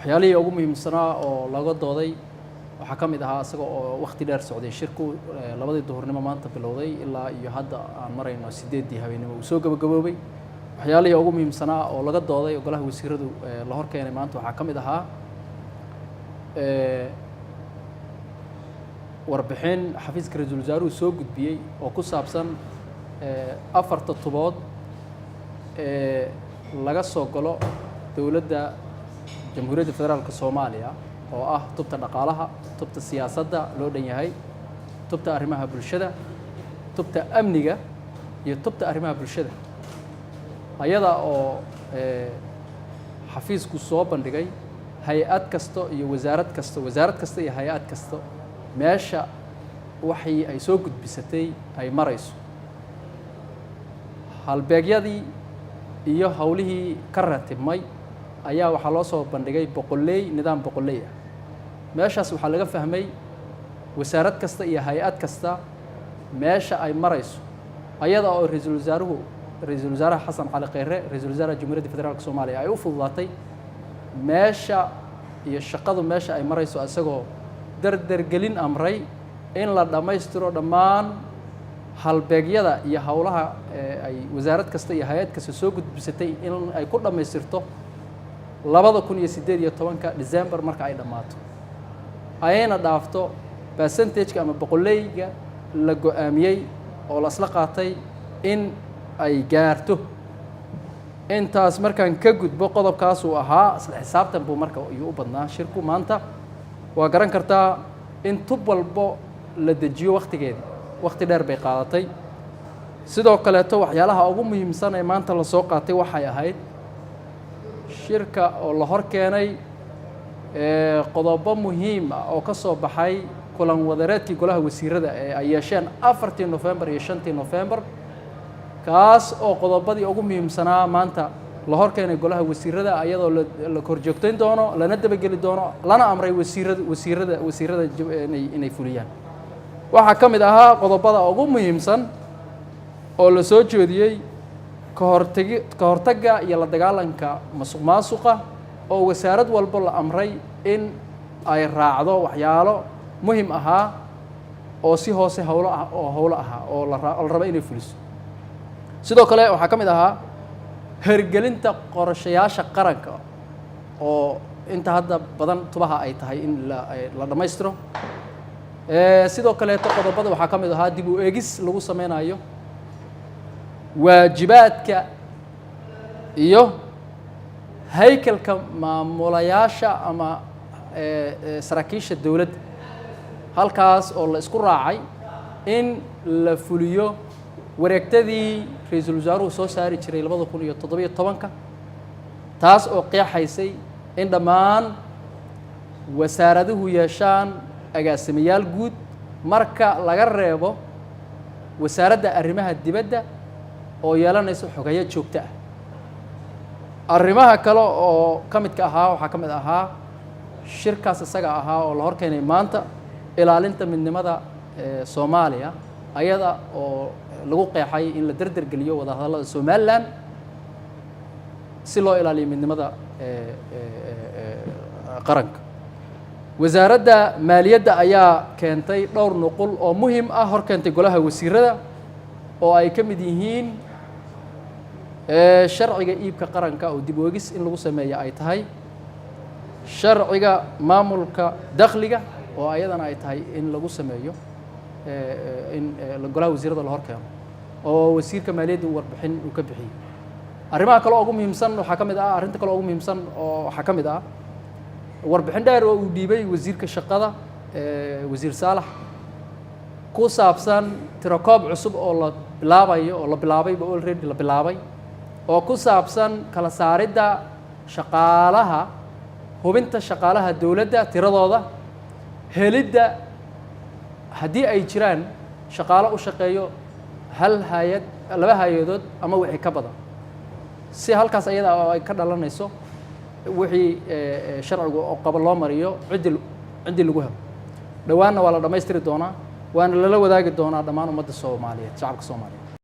Waxyaalihii ugu muhiimsanaa oo laga dooday waxaa ka mid ahaa, isaga oo wakhti dheer socday shirku, 2dii duhurnimo maanta bilowday ilaa iyo hadda aan marayno 8dii habeennimo uu soo gabagaboobay. Waxyaalihii ugu muhiimsanaa oo laga dooday oo golaha wasiiradu la hor keenay maanta waxaa ka mid ahaa warbixin xafiiska ra-iisul wasaaruhu soo gudbiyey oo ku saabsan afarta tubood ee laga soo galo dowladda Jamhuuriyadda Federaalka Soomaaliya, oo ah tubta dhaqaalaha, tubta siyaasadda loo dhan yahay, tubta arrimaha bulshada, tubta amniga iyo tubta arrimaha bulshada, ayada oo xafiisku soo bandhigay hay-ad kasta iyo wasaarad kasta, wasaarad kasta iyo hay-ad kasta meesha waxii ay soo gudbisatay ay marayso, halbeegyadii iyo howlihii ka ratibmay ayaa waxaa loo soo bandhigay boqoley, nidaam boqoley ah. Meeshaas waxaa laga fahmay wasaarad kasta iyo hay-ad kasta meesha ay marayso, ayada oo ra-iisul wasaaruhu, ra-iisul wasaaraha Xasan Cali Kheyre, ra-iisul wasaaraha Jamhuuriyadda Federaalka Soomaaliya, ay u fududaatay meesha iyo shaqadu meesha ay marayso, isagoo dardargelin amray in la dhammaystiro dhammaan halbeegyada iyo howlaha ay wasaarad kasta iyo hay-ad kasta soo gudbisatay in ay ku dhammaystirto 2018-ka December marka ay dhammaato, ayayna dhaafto percentage-ka ama boqoleyga la go-aamiyey oo la isla qaatay in ay gaarto. Intaas markaan ka gudbo, qodobkaasuu ahaa isla xisaabtan buu marka iyuu u badnaa shirku maanta. Waa garan kartaa in tub walbo la dejiyo wakhtigeedi, wakhti dheer bay qaadatay. Sidoo kaleeto, waxyaalaha ugu muhiimsan ee maanta lasoo qaatay waxay ahayd shirka oo la hor keenay qodobo muhiim ah oo ka soo baxay kulan wadareedkii golaha wasiirada ee ay yeesheen 4tii Nofembar iyo 5tii Nofembar, kaas oo qodobadii ugu muhiimsanaa maanta la hor keenay golaha wasiirada, iyadoo la korjoogtayn doono, lana dabageli doono, lana amray wasiirada inay fuliyaan. Waxaa ka mid ahaa qodobada ugu muhiimsan oo la soo jeediyey kahortegi ka hortagga iyo la dagaalanka masuq maasuqa, oo wasaarad walbo la amray in ay raacdo waxyaalo muhim ahaa oo si hoose howlo ah oo howlo ahaa oo la rabo inay fuliso. Sidoo kale waxaa ka mid ahaa hergelinta qorshayaasha qaranka, oo inta hadda badan tubaha ay tahay in la dhammaystiro. Sidoo kaleeto, qodobada waxaa ka mid ahaa dib u eegis lagu sameynayo waajibaadka iyo haykalka maamulayaasha ama saraakiisha dowladda, halkaas oo la isku raacay in la fuliyo wareegtadii ra-iisul wasaaruhu soo saari jiray 2017-ka, taas oo qeexaysay in dhammaan wasaaraduhu yeeshaan agaasimayaal guud, marka laga reebo Wasaaradda Arrimaha Dibadda oo yeelanaysa xogayo joogto ah. Arrimaha kale oo ka midka ahaa waxaa ka mid ahaa shirkaas isaga ahaa oo la hor keenay maanta ilaalinta midnimada Soomaaliya, ayada oo lagu qeexay in la derder geliyo wadahadallada Somaliland si loo ilaaliyo midnimada qaranka. Wasaaradda Maaliyadda ayaa keentay dhowr nuqul oo muhim ah, hor keentay golaha wasiirada, oo ay ka mid yihiin sharciga iibka qaranka oo dib u eegis in lagu sameeyo ay tahay, sharciga maamulka dakhliga oo ayadana ay tahay in lagu sameeyo in golaha wasiirada la hor keeno, oo wasiirka maaliyadda uu warbixin uu ka bixiyey. Arrimaha kale oo ugu muhiimsan waxaa ka mid ah, arrinta kale oo ugu muhiimsan oo waxaa ka mid ah warbixin dheer oo uu dhiibay wasiirka shaqada, Wasiir Saalax, ku saabsan tirakoob cusub oo la bilaabayo, oo la bilaabayba, already la bilaabay, oo ku saabsan kala saaridda shaqaalaha, hubinta shaqaalaha dowladda tiradooda, helidda haddii ay jiraan shaqaalo u shaqeeyo hal hay-ad, laba hay-adood ama wixii ka badan, si halkaas ayada oo ay ka dhalanayso wixii sharcigu oo qabo loo mariyo ciddii lagu helo. Dhowaanna waa la dhammaystiri doonaa, waana lala wadaagi doonaa dhammaan ummadda Soomaaliyeed, shacabka Soomaaliyeed.